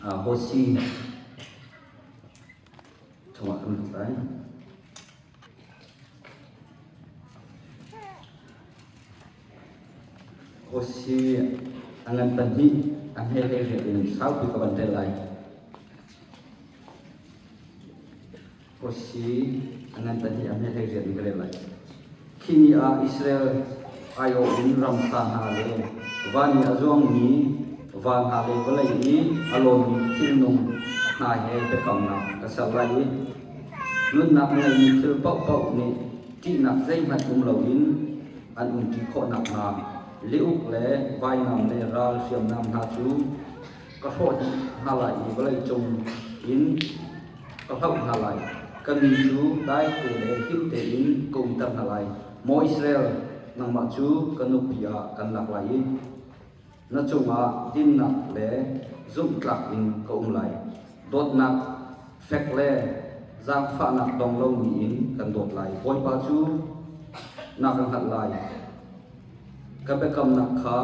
Hosi chungah kan lut lai. Hosi a ngan pahnih a hme hlei riat in saupi ka van ṭel lai. Hosi a ngan pahnih a hme hlei riat in ka rel lai. Khi ni ah Israel aiawh in ramsa hna le van i a zuangmi va hna le vawlei i a lawnmi thilnung hna he biakamnak ka ser lai i nunnak a ngeimi thil paohpaoh nih ṭihnak zeihmanh um loin an umṭi khawh nakhnga liuk le vainam le ral hriamnam hna cu ka hrawh dih hna lai i vawleicung in ka hloh hna lai. Ka mi cu dai te le him tein ka umter hna lai. Maw Israel, nangmah cu ka nupi ah kan lak lai i na cungah dinnak le zumhtlak in ka um lai. Dawtnak fek le zaangfahnak dong lomi in kan dawt lai. Bawipa cu na ka hngalh lai. Ka biakamnak kha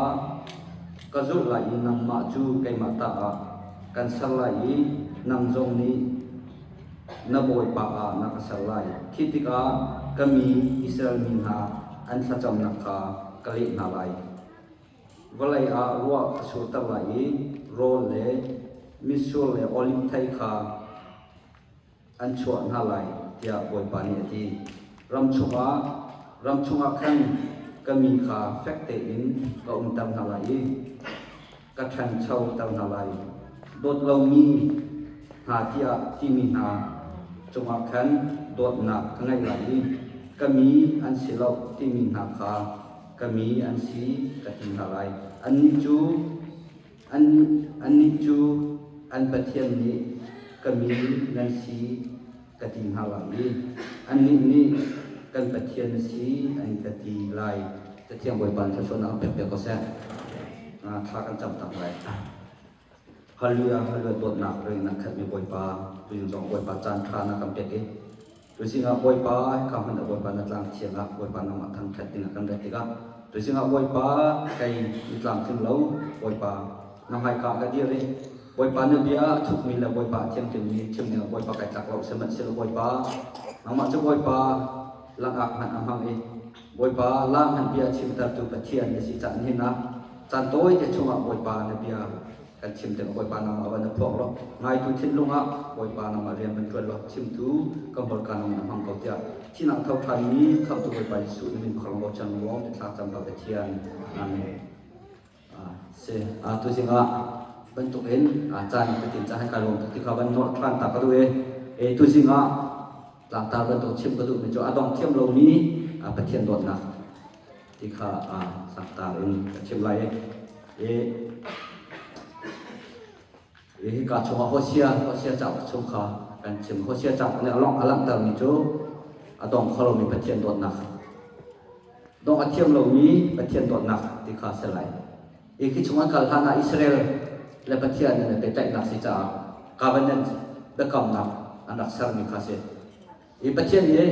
ka zulh lai i nangmah cu keimah ta ah kan ser lai i nang zong nih na bawipa ah na ka ser lai. Khi tikah ka mi Israel mi hna an thlacamnak kha ka leh hna lai. Vawlei ah ruah ka surter lai i rawl le mitsur le oliv thei kha an chuah hna lai, tiah Bawipa nih a ti. Ram chungah ram chungah khan ka mi kha fek tein ka umter hna lai i ka ṭhanchoter hna lai. Dawt lomi hna tiah timi hna cungah khan dawtnak ka ngeih lai i ka mi an si lo timi hna kha ka mi an si ka ti hna lai. Annih cu Annih cu an Pathian nih ka mi nan si ka ti hna lai i annih nih kan Pathian na si an ka ti lai. Cathiang Bawipa nih thluachuahnak an pek piak ko seh. Thla kan cam tak lai. Hallelujah, hallelujah, dawtnak ring na khatmi Bawipa, tuzing zong Bawipa caan ṭha na kan pek i tuzing ah Bawipa ka hmun ah Bawipa na tlang thiang ah Bawipa nangmah thangṭhat ding ah kan rat tikah tuzing ah Bawipa kei ni tlamtling lo Bawipa na hmaika ka dir i Bawipa na bia a thukmi le Bawipa a thianghlimmi chim ding ah Bawipa kai tlak lo sihmanhsehlaw Bawipa nangmah cu Bawipa langak hmanh a hmang i Bawipa lang hmanh bia chimtertu Pathian na si caan hin ah Caan tawite chungah Bawipa na bia kan chim tikah Bawipa nangmah van na phuak law ngaitu thinlung ah Bawipa nangmah rian van ṭuan law chimtu ka hmurka nang na hmang ko tiah thihnak tho ṭhanmi khamhtu Bawipa Jesuh na min pakhat bochan lawng ti thla cam ka Pathian. Amen. Si tu zingah bantukin caan ka tin caan kai lawm tuk ti kha van nor ṭhan ta ka duh i e tu zingah tlangtar bantuk chim ka duhmi cu a dong thiam lomi Pathian dawtnak ti kha tlangtar in ka chim lai i i hika chungah Hosea Hosea cauk chung kha kan chim. Hosea cauk nih a lawng a langhtermi cu a dong kho lomi Pathian dawtnak, dong a thiam lomi Pathian dawtnak ti kha a si lai. I khi chung an kal hlan ah Israel le Pathian an i pehtlaihnak si caah covenant biakamnak an rak sermi kha a si. I Pathian nih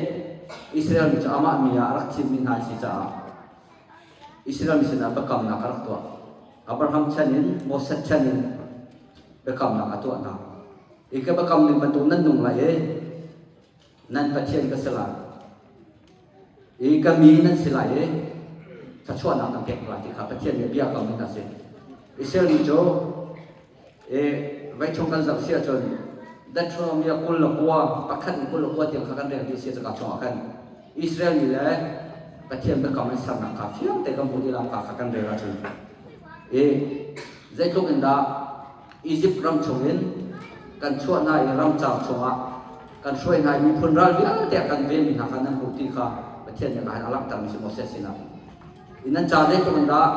Israel mi cu amah mi ah a rak thimmi hna an si caah Israel mi sinah biakamnak a rak tuah. Abraham chan in Moses chan in biakamnak a tuah hna. I ka biakam ning bantuk nan nung lai i nan Pathian ka si lai. I ka mi nan si lai i thluachuahnak kan pek lai ti kha Pathian nih bia kam hna si. Israel mi cu I vei chung kan zoh si ahcun Deuteronomy 29 pakhat in 29 tiang kha kan rel dih si caka chungah khan Israel mi le Pathian biakam an sernak kha fiang te kan hmuh dih lam ka kha kan rel ahcun i zeitluk in dah Egypt ram chungin kan chuah hna i ramcar chungah kan hruai hna i miphun ral vialte kan venmi hna kha nan hmuh ti kha Pathian nih a langhtermi si Moses sinah i nan ca zeitluk in dah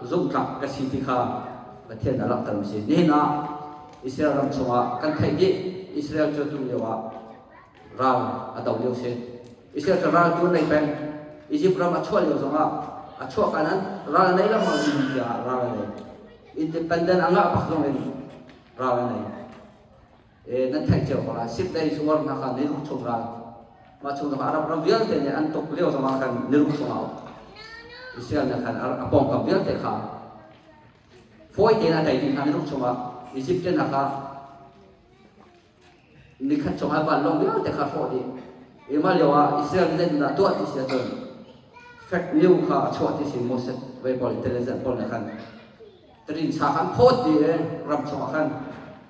zumhtlak ka si ti kha Pathian a langhter mi si. Nihin ah Israel ram chungah kan theih dih Israel cu tu lio ah ral a do lio si. Israel cu ral tu nei peng. Egypt ram a chuah lio zongah a chuah kan an ral nei lengmang mi tiah ral a nei. Independent a ngah bak zong in ral a nei. E nan theih cio ko lai. Six Days War hna kha ni ruk chung ral. Mah chung zongah Arab ram vialte nih an tuk lio zongah khan ni ruk chungah Israel nih khan a pawngkam vialte kha fawi tein a tei dih hna. Ni ruk chungah Egypt te hna kha Nikhat chung ah vanlawng vialte kha hrawh dih. I mah lio ah Israel nih zeitindah tuah ti si ahcun fake news kha a chuah ti si Moses vei pawl intelligence pawl nih khan tarin cha khan phawt dih i ram chungah khan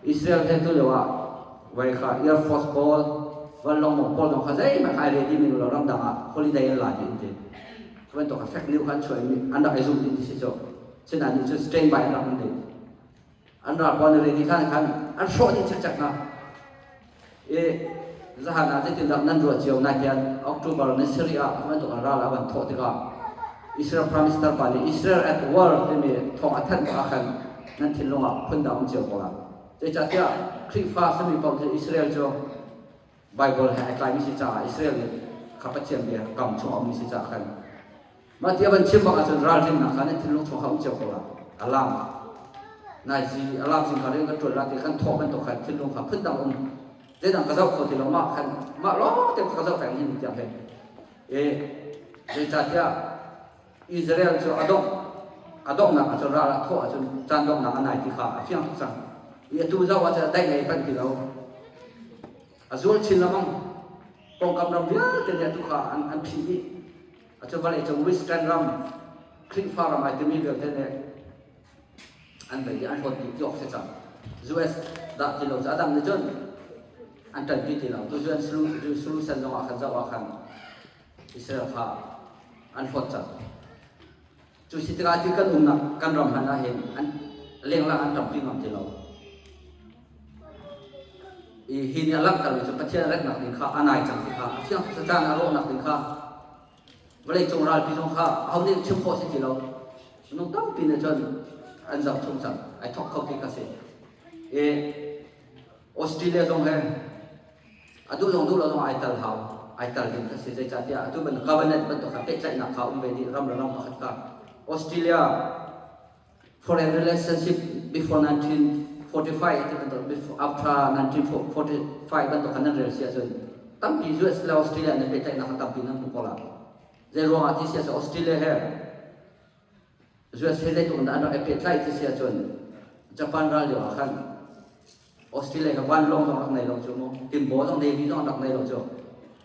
Israel he tu lio ah vei kha Air Force pawl vanlawng mong pawl zong kha zeihmanh kha ai ready mi lo ramdang ah holiday an la dih an ti. Cu bantuk kha fake news kha an chuah i an rak i zum dih ti si cu. Sinain nih cun stand by an rak um dih. An ral pawl nih ready khan khan an hrawh dih cikcek hna. I zahan ah zeitindah nan ruah cio nai tian October ni sarih ah bantuk an ral a van thawh tikah Israel Prime Minister pa nih Israel at war timi thawng a thanh ah khan nan thinlung ah phundang um cio ko la. Zeicahtiah Khrihfa sami paoh cu Israel cu Bible he ai tlaimi si caah Israel nih kha Pathian bia kam chung a ummi si caah khan mah ti a van chim bak ahcun ralrinnak kha nan thinlung chung kha um cio ko la. Alarm nai zi alarm zing kha rian kan ṭuan la ti kan thawh bantuk khan thinlung kha phundang um zeidang ka zoh kho ti lo mah khan mah lawng te ka zoh peng hin tiang he e zeicahtiah Israel cu a dongh a donghnak ahcun ral a thawh ahcun caan donghnak a nai ti kha a fiang tuk cang i atu zoh ahcun a daih lei panh ti lo a zual chin lengmang pawngkam ram vialte nih atu kha an an phih dih atu vawleicung Western ram Khrihfa ram ai timi vialte nih an vei i an hlawt dih ti awk si cang US dah ti lo cu a dang nih cun an ṭanpi ti lo tu UN solution zong ah khan zoh ah khan Israel kha an hlawt cang cu si tikah ti kan umnak kan ram hmanh ah hin an lenglang an ṭampi ngam ti lo i hi nih a langhtermi cu Pathian retnak ding kha a nai cang ti kha a fiang caan a rawhnak ding kha vawleicung ralpi zong kha aho nih chim khawh si ti lo minung tampi nih cun an zoh chung cang ai thawk kho ti kha si i Australia zong he a duh zong duh lo zong ai tal hau ai tal ding kha si zeicahtiah atu bantuk government bantuk kha pehtlaihnak kha um ve dih ram le ram pakhat kha Australia foreign relationship before 1945 ti bantuk before after 1945 bantuk kha nan rel si ahcun tampi US le Australia nan pehtlaihnak kha tampi nan hmu ko la zei ruangah ti si ahcun Australia he US he zeitluk in dah an rak i pehtlaih ti si ahcun Japan ral lio ah khan Australia kha vanlawng zong rak nei lo cu mu timbaw zong navy zong rak nei lo cu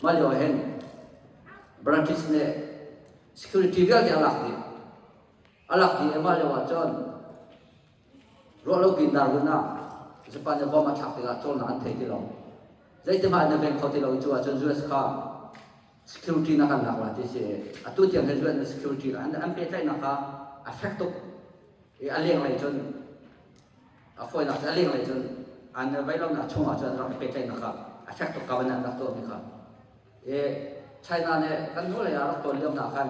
mah lio ah hin British nih security vialte a lak dih a lak dih i mah lio ah cun ruah lo pin Darwin ah Japan nih bomb a thlak tikah cawlnak an thei ti lo zeitimah an i veng kho ti lo i cu ahcun US kha security na kan lak la ti si atu tiang he US security an an pehtlaihnak kha a fek tuk i a lenglei cun a fawinak cu a lenglei cun an vei lonak chungah cun rak i pehtlaihnak kha a fek tuk covenant rak tuahmi kha i China nih kan hnulei ah rak tawn lio hna khan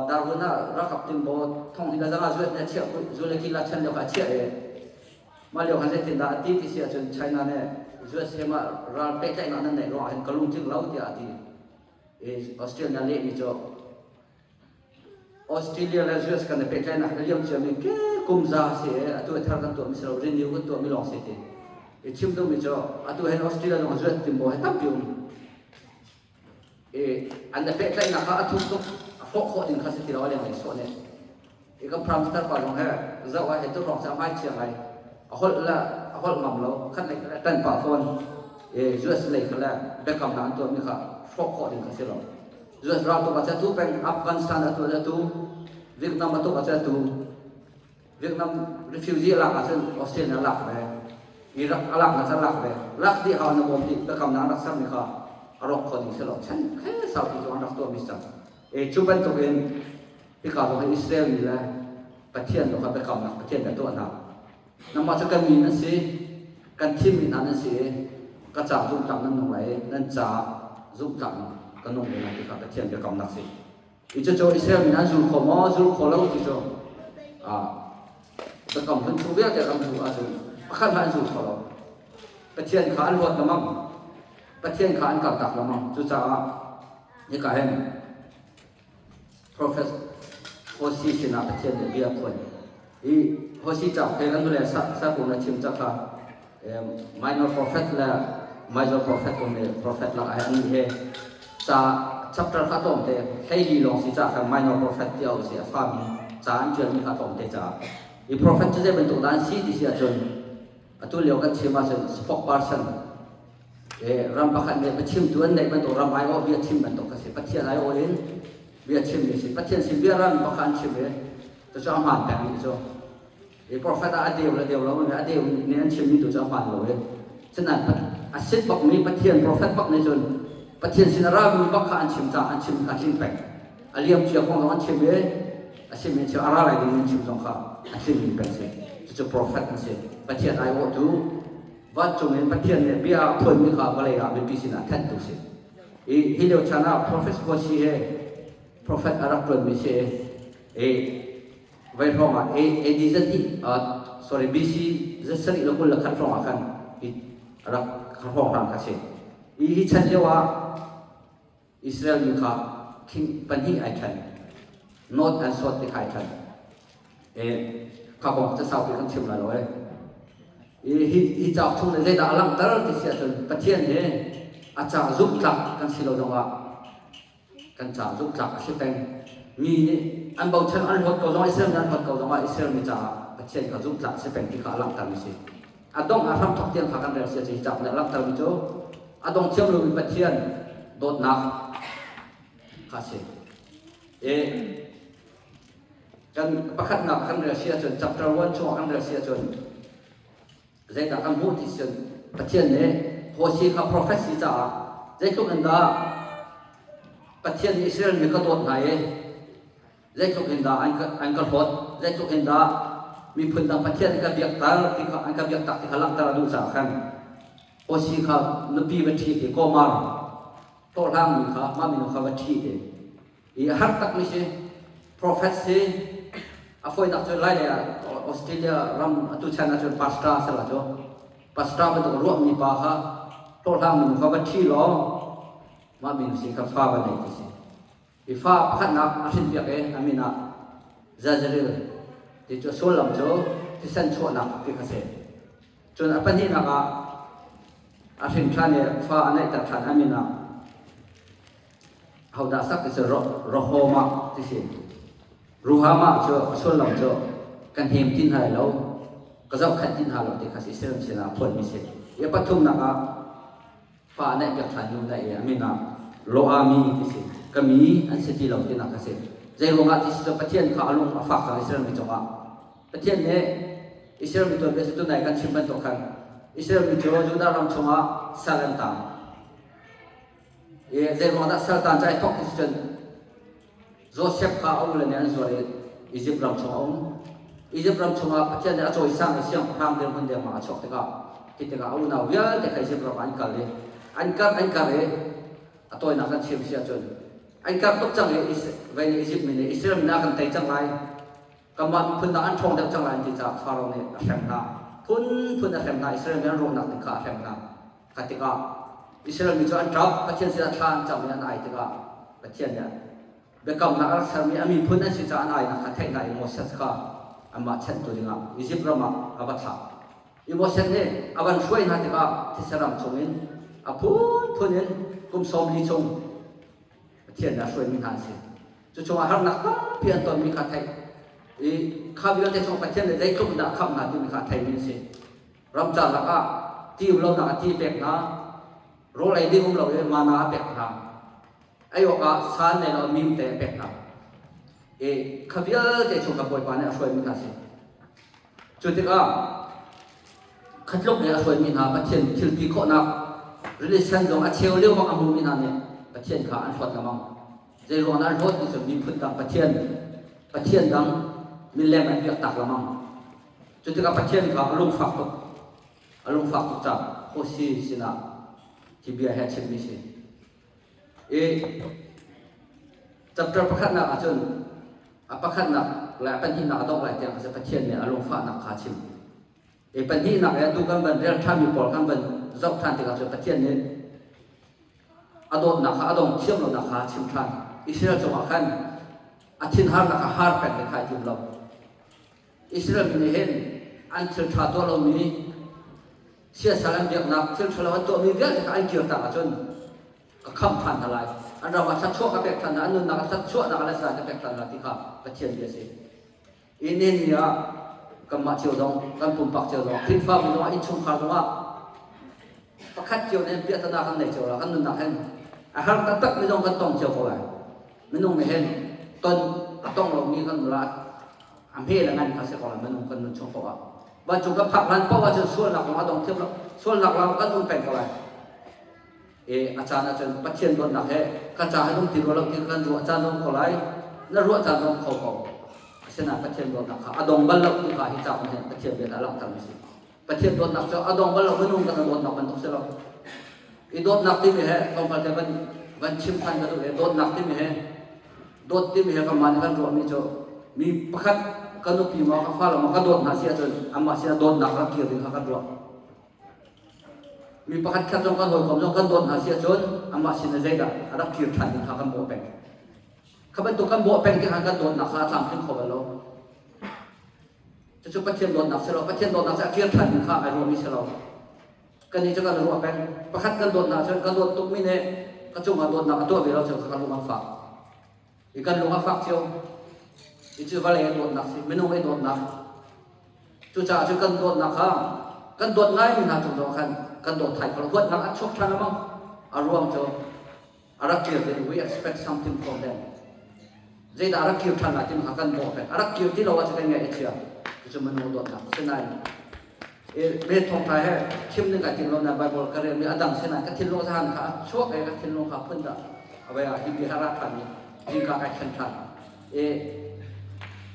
Darwin ah rakap timbaw thong hi zanga zuat ne chiah zule kila chan lio kha chiah i mah lio khan zeitin dah a ti ti si ahcun China nih US he mah ral pehtlaihnak nan neih ruangah hin ka lungtling lo tiah a ti i Australia lehmi cu Australia le US kan i pehtlaihnak a liam ciami ke kum za si i atu a thar kan tuahmi si lo renew kan tuahmi lawng si ti i chim duhmi cu atu hin Australia zong US timbaw he tampi um i an i pehtlaihnak kha a thuk tuk a hrawh khawh ding kha si ti lo a lenglei sawh nih i kan prime minister pa zong he zoh ah he tu hrawng cu a hmai chia ngai a holh le a holh ngam lo khat lei kha tan pah fawn i US lei kha le biakamnak an tuahmi kha hrawh khawh ding kha si lo US ral tuk ah tu peng Afghanistan a tuah tu Vietnam a tuk ah tu Vietnam refugee a lak ahcun Australia a lak ve Iraq a lak na lak ve lak dih hau na bawm dih biakamnak an rak sermi kha a rawk kho ding si lo chan khe saupi cu an rak tuahmi cang e cu bantuk in hika zong hi Israel mi le Pathian zong kha biakamnak Pathian nih a tuah hna nangmah cu kan mi nan si kan thimmi hna nan si i ka ca zumhtlak nan nung lai i nan ca zumhtlak ka nung ve lai ti kha Pathian biakamnak si I cucu Israel mi an zul kho maw zul kho lo ti cu biakam hlun chung vialte ram hnu ahcun pakhat hmanh an zul kho lo. Pathian kha an luat lamang. Pathian kha an kaltak lamang. Cucaah hika hin Prophet Hosea sinah Pathian nih bia phuan. I Hosea cauk he kan nule sa na chim cak kha minor prophet le major prophet kong nih prophet lak ah an he ca chapter kha tlawmte 14 lawng si ca kha minor prophet ti au si a fami ca an ṭialmi kha tlawmte ca i prophet cu zei bantuk dah an si ti si ahcun. Atu lio kan chim ahcun spokesperson ram pakhat nih biachimtu an neih bantuk ram aiawh bia chim bantuk a si. Pathian aiawh in bia chimmi si. Pathian sin bia ram pakhat an chim i cucu a hmaan pengmi cu. I prophet ah a deu le deu lo a deu nih an chimmi tu cu a hmaan lo i cunain a sit bakmi Pathian prophet bak nih cun Pathian sin a rami bak kha an chim caah an chim a tling peng. A liam cia kong zong an chim i a chim in a ra lai ding an chim zong kha a tling peng si. Cucu prophet an si. Pathian aiawhtu vancung in Pathian nih bia a phuanmi kha vawlei ah mipi sinah thenhtu si. I hi lio chan ah prophet Hosea he prophet a rak ṭuanmi si i voi hrawng ah AD zati sorry BC 21 le 21 hrawng ah khan hi rak hrawng hram kha si. I hi chan lio ah Israel mi kha king pahnih ai ṭhen. North and South ti kha ai ṭhen. E kha kong ca saupi kan chim lai lo e. I hi hi cauk chung nih zeidah a langhter ti si ahcun Pathian hi a ca zumhtlak kan si lo zongah kan ca zumhtlak a si peng. Mi nih an bochan an hlawt ko zongah Israel mi an hlawt ko zongah Israel mi caah Pathian kha zumhtlak a si peng ti kha a langhtermi si. A dongh a hramthawk tiang kha kan rel si hi cauk nih a langhtermi cu a dong thiam lomi Pathian dawtnak kha a si. E kan pakhatnak kan rel si ahcun chapter 1 chungah kan rel si ahcun zeidah kan hmuh ti cun Pathian nih Hosea kha prophet si caah zeitluk in dah Pathian nih Israel mi ka dawt hna i zeitluk in dah an ka, an ka hlawt zeitluk in dah miphun dang Pathian an ka biakter ti kha an ka biaktak ti kha langhter a duh caah khan Hosea kha nupi va ṭhi ti Komar hlawhhlangmi kha mah minu kha va ṭhi ti i a har takmi si prophet si a fawinak cu lai lei ah Australia ram atu chan ahcun pastor sala cu pastor bantuk ruahmi pa kha hlawhhlangmi nu kha va ṭhi law mah minu sin kha fa va nei ti si i fa pakhatnak a hrinpiak i a min ah Jezreel ti cu sullam cu thisen chuahnak ti kha si cun a pahnihnak ah a hrin ṭhan i fa a neihter ṭhan a min ah hodah sak ti cu Rohomah ti si. Ruhamah cu a sullam cu kan hem ti hna lo, ka zohkhenh ti hna lo ti kha si Israel sinah phuanmi si. I pathumnak ah fa neih piak ṭhan nu na i a min ah Loami ti si. Ka mi an si ti lo tinak kha si. Zei ruangah ti si cu Pathian kha a lung a fak cang Israel mi cungah. Pathian nih Israel mi tuanbia cu tunai kan chim bantuk khan Israel mi cu Judah ram chungah sal an tang. I zeiruang dah saltan cu ai thawk ti si cun Joseph kha a ule nih an zuar i Izipt ram chung a um. Izipt ram chungah Pathian nih a cawisang i siangpahrang dirhmun dengmang a chuak tikah khi tikah a unau vialte kha Izipt ram ah an kal i an karh an karh i a tawinak kan chim si ahcun an karh tuk cang i vei nih Izipt mi nih Israel mi nih a kan tei cang lai kanmah miphun dang an ṭhawng deuh cang lai an ti caah Faraoh nih a hrem hna phunphun a hrem hna Israel mi an rawhnak ding kha a hrem hna Kha tikah Israel mi cu an ṭap, Pathian sinah thla an cam i an ai tikah Pathian nih biakamnak a rak sermi a miphun an si caah an ainak kha theih hna i Moses kha anmah chanhtu dingah Izipt ram ah a va thlah. I Moses nih a van hruai hna tikah thisa ram chungin a phunphun in kum 40 chung Pathian nih a hruaimi hna an si. Cu chungah harnak tampi an tonmi kha theih i kha vialte chung Pathian nih zeitluk in dah a khamh hna timi kha a theimi an si. Ramcar lakah ti um lonak ah ti a pek hna. Rawl ei ding um lo i mana a pek hna. Ei awkah san nei lo mim te a pek hna. I kha vialte chung kha Bawipa nih a hruaimi hna si. Cu tikah khatluk nih a hruaimi hna Pathian thil ti khawhnak rili sen zong a cheu lio bang a hmumi hna nih Pathian kha an hlawt lengmang. Zei ruang dah an hlawt ti cu miphun dang Pathian Pathian dang milem an biak tak lengmang. Cu tikah Pathian kha a lungfak tuk. A lungfak tuk caah Hosea sinah hi bia he a chimmi si. I chapter pakhatnak ahcun a pakhatnak le a pahnihnak a dongh lai tiang kha Pathian nih a lungfahnak kha a chim. I pahnihnak i atu kan van rel ṭhanmi pawl kan van zoh ṭhan tikah cun Pathian nih a dawtnak kha a dong thiam lonak kha a chim ṭhan. Israel cungah khan a thinharnak kha har peng ding kha ai tim lo. Israel mi nih hin an thil ṭha tuah lomi siasal an biaknak thil ṭhalo an tuahmi vialte kha an kirtak ahcun ka khamh ṭhan hna lai. An ram ah thluachuah ka pek ṭhan hna, an nunnak ah thluachuahnak le sa ka pek ṭhan hna ti kha Pathian bia a si. I nihin ni ah Kanmah cio zong, kan pumpak cio zong, Khrihfabu zongah, innchungkhar zongah pakhat cio nih piahtana kan nei cio la, kan nunnak hin a har taktak mi zong kan tong cio ko lai. Minung nih hin ton a tong lomi kan la a hme le ngan kha si ko lai minung kan nun chung ko ah. Vancung kan phak hlan paoh ahcun sualnak zong a dong thiam lo. Sualnak lam kan um peng ko lai. E a caan ahcun Pathian dawtnak he ka ca hin um ti rua lo ti kan ruah caan zong ko lai. Na ruah caan zong kho ko. Asinain Pathian dawtnak kha a dong bal lo ti kha hi cauk nih Pathian bia a langhter mi si. Pathian dawtnak cu a dong bal lo minung kan dawtnak bantuk si lo. I dawtnak timi he tlawmpal te van van chim than ka duh i dawtnak timi he dawt timi he kanmah nih kan ruahmi cu mi pakhat ka nupi maw ka fale maw ka dawt hna si ahcun amah sinah dawtnak rak kir ding kha kan ruah. Mi pakhat khat zong kan hawikom zong kan dawt hna si ahcun amah sinah zeidah a rak kir ṭhan ding kha kan bawh peng. Kha bantuk kan bawh peng tikah kan dawtnak kha a tlamtling kho bal lo. Cucu Pathian dawtnak si lo. Pathian dawtnak cu a kir ṭhan ding kha ai ruahmi si lo. Kannih cu kan ruah peng. Pakhat kan dawtnak cun kan dawt tukmi nih ka cungah dawtnak a tuah ve lo cu kan lung a fak. I kan lung a fak cio. I cu vawlei a dawtnak si, minung i dawtnak. Cucaah cu kan dawtnak kha kan dawt ngaimi hna cung zong khan kan dawt thai kho lo. Huatnak a chuak ṭhan lengmang. A ruang cu a rak kir ding we expect something from them. Zeidah a rak kir ṭhan lai timi kha kan bawh peng. A rak kir ti lo ahcun kan ngaih a chia. Cucu minung dawtnak. Sinain me thawngṭha he chim ding kai tim lo na Bible ka relmi a dang sinain ka thinlung zahan kha a chuak i ka thinlung kha phun dah a vai ah hi bia a ra ṭhan i zingka kai thlen ṭhan. I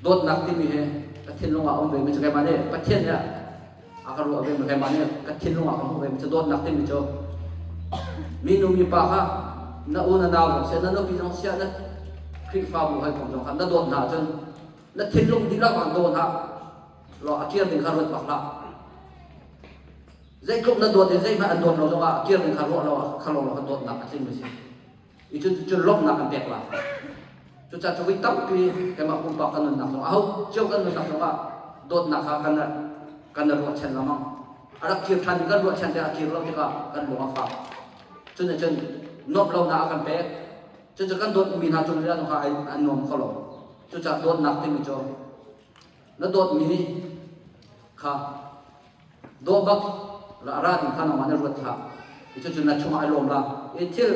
dawtnak timi hi ka thinlung ah a um ve mi cu keimah nih Pathian nih a ka ruah ve mi keimah nih ka thinlung ah ka hmuh ve mi cu dawtnak timi cu minu mipa kha na u na nau zong seh na nupi zong siah na Khrihfabu hawikom zong kha na dawt hna ahcun na thinlung dihlak ah daw hna law a kir ding kha ruat bak hlah. Zeitluk na dawt i zeihmanh an dawt lo zongah a kir ding kha ruah lo kha lawng ka dawtnak a tling mi si. I cu cu lawmhnak an pek lai. Cucaah cu voi tampi keimah pumpak kan nunnak zong aho cio kan nunnak zongah dawtnak kha kan kan ruahchan lengmang. A rak kir ṭhan kan ruahchan te a kir lo tikah kan lung a fak. Cun cun nuamh lonak a kan pek. Cucu kan dawtmi hna cung lila kha an nuam kho lo. Cucaah dawtnak timi cu na dawtmi kha daw bak la ra ding kha nangmah na ruat hlah. Cucu na chungah ai lawm la. I thil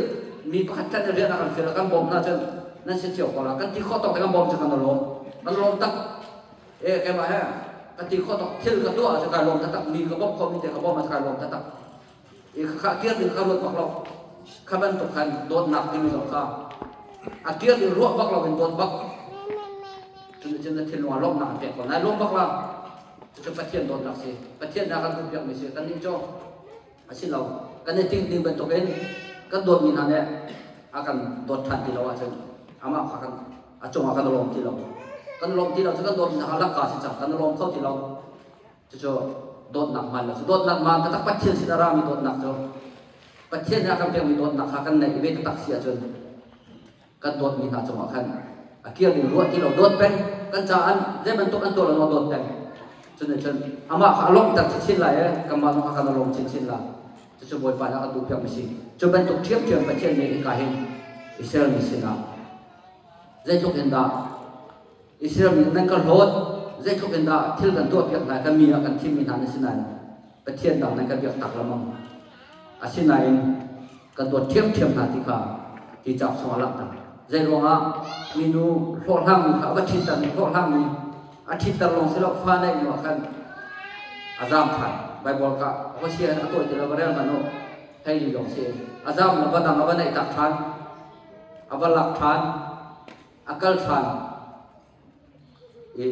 mi pakhat khat rian a kan fial kan bawm hna cun nan si cio ko la. Kan ti khawh tawk te kan bawm cu kan lawm. Kan lawm tak. E keimah he ka ti khawh tawk thil ka tuah cu kai lawm taktak. Mi ka bawmh khawh mi te ka bawm ah kai lawm taktak. I kha kir ding kha ruat bak lo. Kha bantuk khan dawtnak timi zong kha a kir ding ruah bak lo in dawt bak. Cun cun na thinlung ah lawmhnak an pek ko. Nai lawm bak la. Cucu Pathian dawtnak si. Pathian nih a kan duhpiak mi si. Kannih cu a si lo. Kan i ting ding bantukin kan dawtmi hna nih a kan dawt ṭhan ti lo ahcun amah kha kan a cungah kan lawm ti lo. Kan lawm ti lo cu kan dawtmi hna kha lakka si cang. Kan lawm kho ti lo. Cucu dawtnak hmaan lo cu. Dawtnak hmaan taktak Pathian sin a rami dawtnak cu Pathian nih a kan pekmi dawtnak kha kan neih ve taktak si ahcun kan dawtmi hna cungah khan a kir ding ruah ti lo dawt peng kan caah an zei bantuk an tuah lo dawt peng cun cun amah kha a lawmhter chinchin lai i kanmah zong kha kan lawm chinchin la cucu Bawipa nih a kan duhpiak mi si cu bantuk ṭhiamṭhiam Pathian nih hika hin Israel mi sinah zeitluk in dah Israel mi nan ka hlawt zeitluk in dah thil kan tuahpiak hna kan mi ah kan thimmi hna nan si nain Pathian dang nan ka biak tak lamang asinain kan dawt ṭhiamṭhiam hna ti kha hi cauk chungah langhter. Zeiruangah minu hlawhhlangmi kha a va ṭhitter mi hlawhhlangmi a ṭhitter lawng si lo fa neih hnu ah khan a zaam ṭhan. Baibal ka Hosea a tawi ti lo va rel hmanh u. Hei li lawng si. A zaam le va dang a va neih tak ṭhan. A va lak ṭhan. A kal ṭhan. I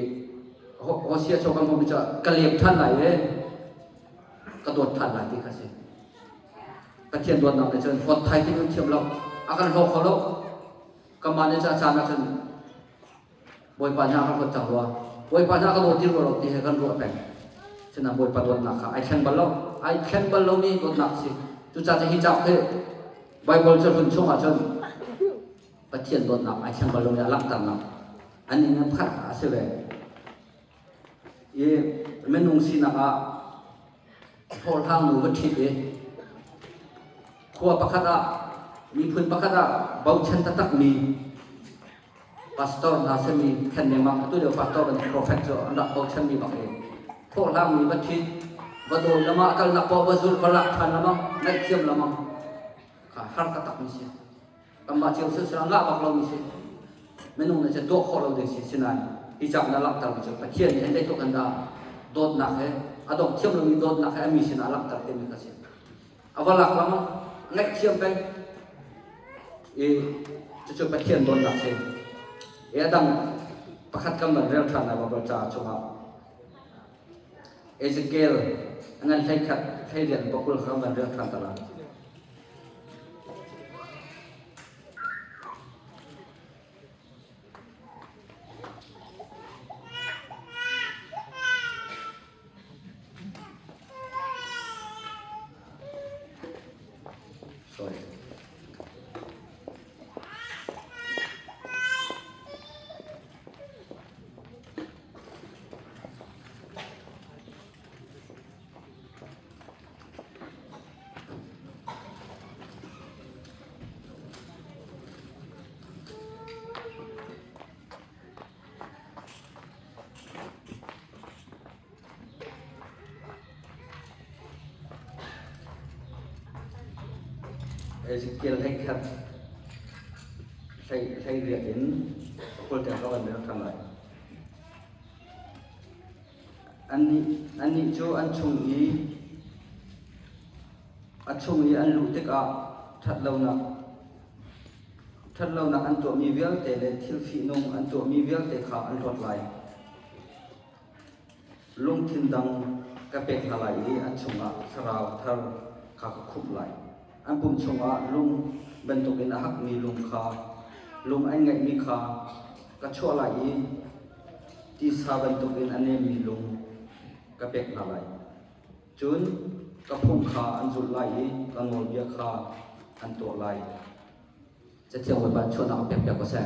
Hosea cu kan hmuhmi cu ka lem ṭhan lai i ka dawt ṭhan lai ti kha si. Pathian dawtnak nih cun hlawt thai ti thiam lo. A kan hlaw kho lo. Kanmah nih cun a caan ah cun Bawipa nih a kan hlawt cang rua. Bawipa nih a ka dawt ti rua lo ti he kan ruah peng. Sinain Bawipa dawtnak kha ai thleng bal lo. Ai thleng bal lomi dawtnak a si. Cucaah hi cauk hi Baibal cahlun chungah cun Pathian dawtnak ai thleng bal lomi a langhternak an in pakhat a si ve. I minung sinak ah hlawhhlang nu va ṭhit i khua pakhat ah miphun pakhat ah bochan taktakmi pastor hna simi khen lengmang atu lio pastor bantuk prophet cu an rak bochanmi bak i. Hlawhhlangmi va ṭhit, va dawi lamah a kalnak paoh va zulh, va lak ṭhan lamang, ngaihthiam lamang kha har taktakmi si. Kanmah cio silsila ngah bak lomi si. Minung nih cun tuah khawh lo ding si. Sinain hi cauk na langhtermi cu Pathian nih hin zeitluk in dah dawtnak he a dong thiam lomi dawtnak he a mi sinah a langhter timi kha si. A va lak lamang, ngaihthiam peng. I cucu Pathian dawtnak si. I a dang pakhat kan van rel ṭhan lai Baibal ca chungah Ezekiel a ngan 11 hleiriat pakul kha kan van rel ṭhan ta lai. Sorry. Ezekiel 11 18 in kul tiang ka van rel ṭhan lai. Annih cu an chung i a chung i an luh tikah ṭhatlonak an tuahmi vialte le thil fihnung an tuahmi vialte kha an hlawt lai. Lungthin dang ka pek hna lai i an chungah thlarau thar kha ka khumh lai. An pum chungah lung bantukin a hakmi lung kha lung an ngeihmi kha ka chuah lai i tisa bantukin a nemmi lung ka pek hna lai. Cun ka phung kha an zulh lai i ka nawlbia kha an tuah lai. Cathiang Bawipa chuahnak a pekpiak ko seh.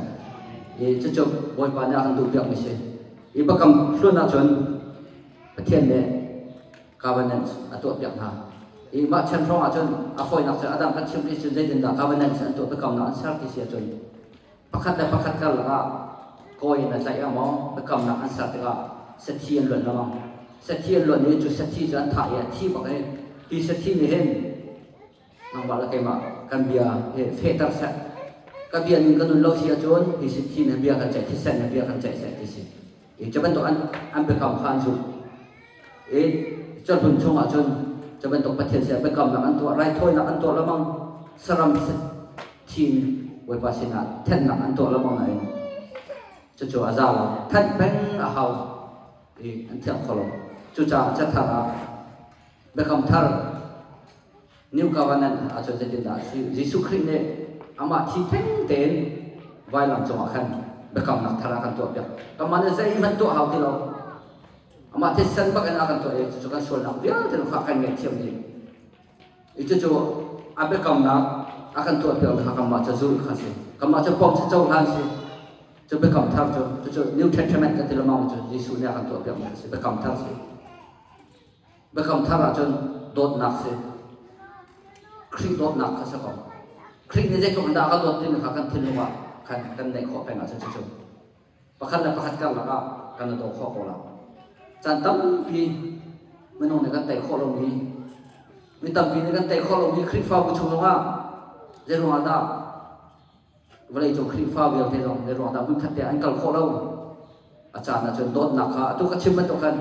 I cucu Bawipa nih a kan duhpiakmi si. I biakam hlun ahcun Pathian nih covenant a tuahpiak hna. I mah chan hrawng ahcun a fawinak cu a dang kan chim rih cun zeitindah covenant an tuah biakamnak an ser ti si ahcun pakhat le pakhat karlak ah kawi in a tlaih ah maw biakamnak an ser tikah sathi an luan lengmang. Sathi an luan i cu sathi cu an thah i a thi bak i hi sathi nih hin nangmah le keimah kan bia hi fehter seh. Ka bia ning ka nun lo si ahcun hi sathi nih bia kan ceih thisen nih bia kan ceih seh ti si. I cu bantuk an an biakam kha an zulh. I cahlun chungah cun cu bantuk Pathian sin biakamnak an tuah, raithawinak an tuah lengmang, saram thin Bawipa sinah thenhnak an tuah lengmang nain cucu a za lo. Thanh peng a hau i an thiang kho lo. Cucaah cathar ah biakam thar New Covenant ahcun zeitindah a si? Jesuh Khrih nih amah thi theng tein vailam cungah khan biakamnak thar a kan tuahpiak. Kanmah nih zeihmanh tuah hau ti lo. Amah thisen bak in a kan tuah i cucu kan sualnak vialte kha kan ngaihthiam dih. I cucu a biakamnak a kan tuahpiak kha kanmah cu zulh kha si. Kanmah cu pom si cohlan si. Cu biakam thar cu cucu New Testament kan ti lengmang cu Jesuh nih a kan tuahpiakmi a si. Biakam thar si. Biakam thar ahcun dawtnak si. Khrih dawtnak kha si ko. Khrih nih zeitluk in dah a kan dawt timi kha kan thinlung ah khan kan neih khawh peng ahcun cucu pakhat le pakhat karlak ah kan i daw khawh ko lai. Caan tampi minung nih kan tei khawh lomi, mi tampi nih kan tei khawh lomi Khrihfabu chung zongah zeiruang ah dah vawleicung Khrihfa vialte zong zeiruang dah hmunkhat te an kal khawh lo? A caan ahcun dawtnak kha atu ka chim bantuk khan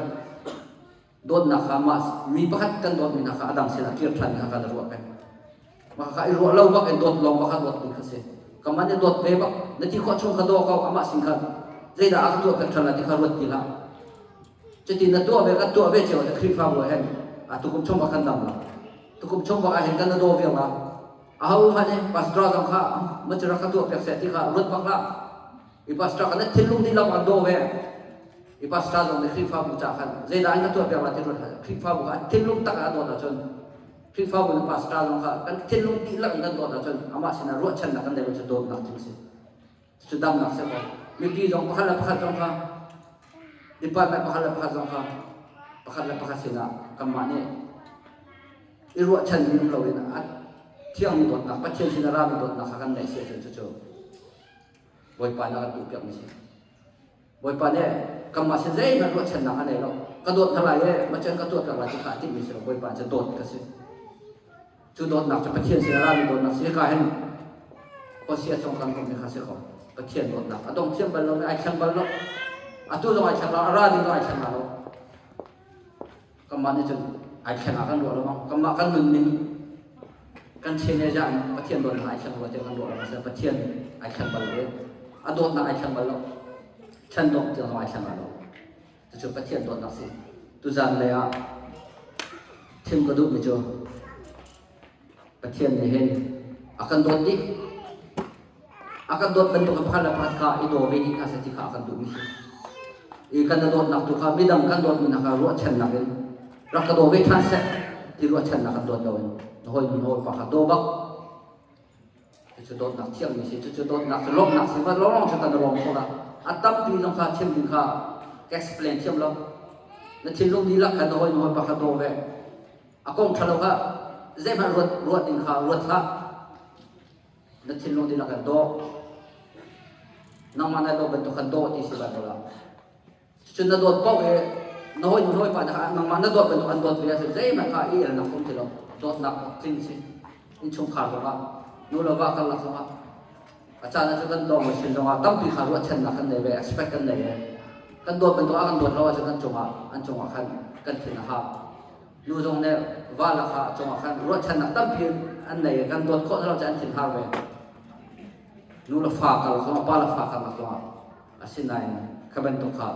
dawtnak kha mah mi pakhat kan dawtmi hna kha a dang sinah kir ṭhan kha kan i ruah peng. Mah kha i ruah lo bak in dawt lawng bak kha dawtmi kha si. Kamah nih dawt ve bak na ti khawh chung kha daw ko amah sin khan zeidah a ka tuah pek ṭhan lai ti kha ruat ti hlah. Cuti na tuah ve kan tuah ve cio Khrihfabu ah hin a tukum chung bak kan dam la. Tukum chung bak ah hin kan na daw viar la. Aho hmanh nih pastor zong kha ma cu rak ka tuah piak seh ti kha ruat bak hlah. I pastor kha na thinlung dihlak an daw ve. I pastor zong nih Khrihfabu ca khan zeidah an ka tuah piak la ti ruat hlah. Khrihfabu kha an thinlung tak ah a dawt ahcun Khrihfabu nih pastor zong kha kan thinlung dihlak in kan dawt ahcun amah sinah ruahchannak kan neih lo cu dawtnak thil si. Cu damnak si ko. Mipi zong pakhat le pakhat zong kha department pakhat le pakhat zong kha pakhat le pakhat sinah kanmah nih i ruahchan mi um loin a thiangmi dawtnak Pathian sin a rami dawtnak kha kan neih si ahcun cucu Bawipa nih a kan duhpiakmi si. Bawipa nih kanmah sin zeihmanh ruahchannak a nei lo. Ka dawt hna lai e, macun ka tuah piak lai ti kha a timhmi si lo. Bawipa cu dawt ka si. Cu dawtnak cu Pathian sin a rami dawtnak si. Hika hin Hosea chung kan hmuhmi kha si ko. Pathian dawtnak a dong thiam bal lo, ai thleng bal lo. Atu zong ai thleng lo, a ra ding zong ai thleng lo. Kanmah nih cun ai thleng ah kan ruah lo mang. Kanmah kan nunning kan chen zah in Pathian dawtnak ai thleng rua tiah kan ruah lo. Pathian ai thleng bal lo. A dawtnak ai thleng bal lo. Thlen dawh tiang zong ai thleng lo. Cucu Pathian dawtnak si. Tuzan lei ah thim ka duhmi cu Pathian nih hin a kan dawt dih. A kan dawt bantuk in pakhat le pakhat kha i daw ve dih hna seh ti kha a kan duhmi si. I kan i dawtnak tu kha midang kan dawtmi hna kha ruahchannak in rak ka daw ve ṭhan seh ti ruahchannak kan dawt loin na hawi nu na hawipa kha daw bak. Cucu dawtnak thiangmi si. Cucu dawtnak cu lawmhnak si. Mah lawnglawng cu kan i lawm kho la. A tampi zong kha chim ding kha ka explain thiam lo. Na thinlung dihlak khan na hawi na hawipa kha daw ve. A kong ṭhalo kha zeihmanh ruat ruat ding kha ruat hlah. Na thinlung dihlak in daw. Nangmah na daw bantuk khan daw ti si Bible ah. Cun na dawt paoh i na hawinu na hawipa kha nangmah na dawt bantuk an dawt ve ahcun zeihmanh kha i elnak um ti lo. Dawtnak tling si. Innchungkhar zongah, nu le va karlak zongah, a caan ahcun kan dawng sin zongah tampi kha ruahchannak kan nei ve, expect kan nei ve. Kan dawt bantuk ah kan dawt lo ahcun kan cungah an cungah khan kan thin a hak. Nu zong nih va le kha cungah khan ruahchannak tampi an nei i kan dawt khawh lo cun an thin har ve. Nu le fa karlak zongah, pa le fa karlak zongah Asinain kha bantuk kha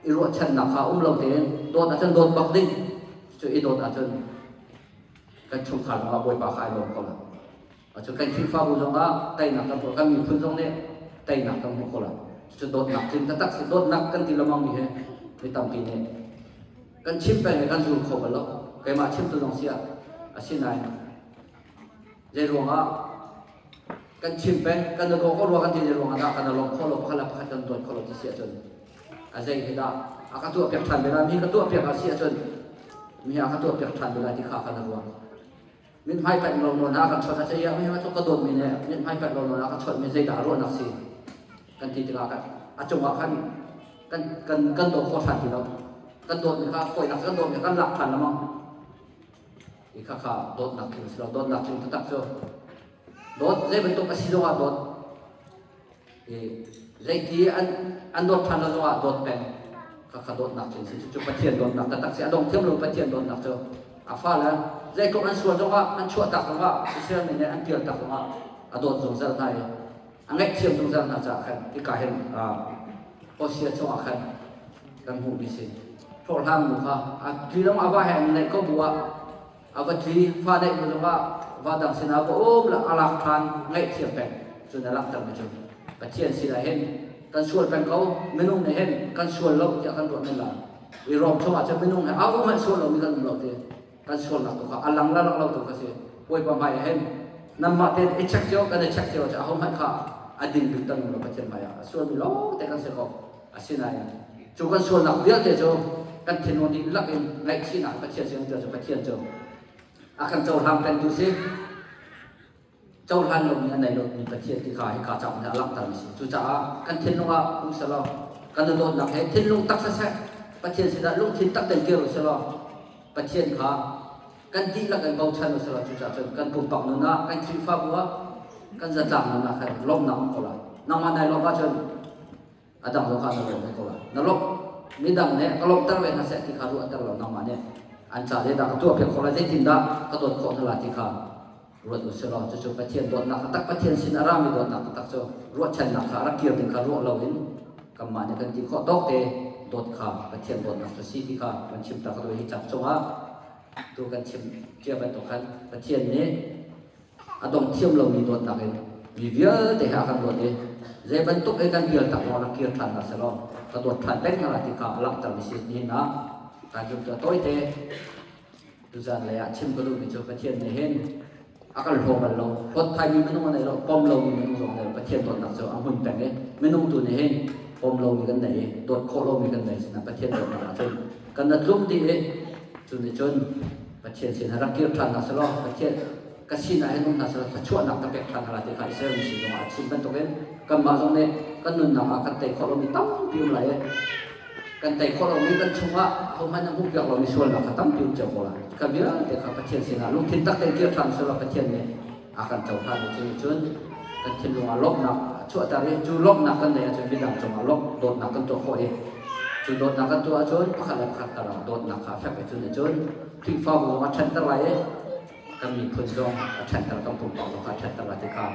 i ruahchannak kha um lo tein dawt ahcun dawt bak ding cu i dawt ahcun kan chungkhar zongah Bawipa kha ai lawm ko lai. Cun kan Khrihfabu zongah teinak kan hmuh kan miphun zong nih teinak kan hmuh ko lai. Cucu dawtnak tling taktak si dawtnak kan ti lengmang mi hi mi tampi nih kan chim peng i kan zul kho bal lo. Keimah chimtu zong si ah asinain zei ruangah kan chim peng kan i daw ko rua kan ti ruang ah dah kan i lawm kho lo pakhat le pakhat kan dawt kho lo ti si ahcun a zei hi dah a ka tuah piak ṭhan ve lai mi ka tuah piak a si ahcun mi a ka tuah piak ṭhan ve lai ti kha kan ruah min hmai panh lo nawn ah kan chawt a cei mi ka dawt mi nih min hmai panh lo nawn ah ka chawt mi zeidah ruahnak si kan ti tikah kan a cungah khan kan kan kan daw kho ṭhan ti lo kan dawt mi kha fawinak kan dawt mi kan lak ṭhan lengmang i kha kha dawtnak tling si lo dawtnak tling taktak cu Dawt zei bantuk a si zongah dawt. I zeiti an an dawt ṭhan lo zongah dawt peng. Khakha dawtnak cun si cucu Pathian dawtnak taktak si. A dong thiam lo Pathian dawtnak cu. A fale zeitluk an sual zongah an chuahtak zongah Israel mi nih an pialtak zongah a dawt zungzal hna i a ngaihthiam zungzal hna caah khan hika hin Hosea chungah khan kan hmuhmi si. Hlawhhlang nu kha a tli lawng a va he an naih ko bu ah A va tli, fa neih hnu zongah va dang sinah va um le a lak ṭhan ngaihthiam peng cun a langhtermi cu Pathian sinah hin kan sual peng ko minung nih hin kan sual lo tiah kan ruah men lai. I Rom chungah cun minung he a um hmanh sual lomi kan um lo ti kan sualnak tu kha a lang le lang lo tu kha si. Bawipa hmai ah hin nanmah tein i check cio kan i check cio cu ahohmanh kha a ding bik kan um lo Pathian hmai ah a sualmi lawng te kan si ko. Asinain cu kan sualnak vialte cu kan thinlung dihlak in ngaihchihnak Pathian sin cu Pathian cu a kan cohlang pengtu si cohlan lomi a nei lomi Pathian ti kha hika cauk nih a langhtermi si. Cucaah kan thinlung ah um selaw kan i dawtnak he thinlung tak siseh Pathian sinah lungthin tak tein kir u selaw Pathian kha kan dihlak in bochan u selaw cucaah cun kan pumpak nun ah kan Khrihfabu ah kan zatlang nun ah khan lawmhnak um ko lai. Nangmah nai lawmh ahcun a dang zong kha na lawm ve ko lai na lawmh midang nih ka lawmhter ve hna seh ti kha ruahter lo nangmah nih an ca zeidah ka tuah piak khawh lai zeitindah ka dawt khawh hna lai ti kha ruat u sih law cucu Pathian dawtnak taktak Pathian sin a rami dawtnak taktak cu ruahchannak kha rak kir ding kha ruah loin kanmah nih kan ti khawh tawk te dawt kha Pathian dawtnak cu si ti kha kan chim ta ka hi cak cungah tu kan chim cia bantuk khan Pathian nih a dong thiam lomi dawtnak in mi vialte he a kan dawt i zei bantuk i kan pial tak lawng rak kir ṭhan hna selaw ka dawt ṭhan peng hna lai ti kha a langhtermi si nihin ah kai zum tu tawite tuzan lei ah chim ka duhmi cu Pathian nih hin a kan hlaw bal lo hlawt thaimi minung a nei lo pom lomi minung zong nei Pathian dawtnak cu a hmun peng i minung tu nih hin pom lomi kan nei i dawt khawh lomi kan nei sinah Pathian dawtnak ah cun kan na tlum dih i cu nih cun Pathian sin rak kir ṭhan hna selaw Pathian ka sinah hin um hna selaw thluachuahnak ka pek ṭhan hna lai ti kha Israel mi sin zongah a chim bantukin kanmah zong nih kan nunnak ah kan tei khawh lomi tampi um lai i. Kan tei khawh lomi kan chungah ahohmanh a hmuhpiak lomi sualnak kha tampi um cio ko lai. Kha vialte kha Pathian sinah lungthin tak tein kir ṭhan selaw Pathian nih a kan cohlan i cu cun kan thinlung ah lawmhnak a chuahter i cu lawmhnak kan neih ahcun midang cungah lawmh dawtnak kan tuah khawh i cu dawtnak kan tuah ahcun pakhat le pakhat karlak dawtnak kha a fek i cu nih cun Khrihfabu zong a ṭhanter lai i kan miphun zong a ṭhanter, kan pumpak zong kha a ṭhanter lai ti kha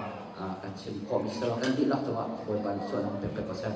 kan chim khawhmi si kan dihlak cungah Bawipa nih sualnak pek pek ko seh.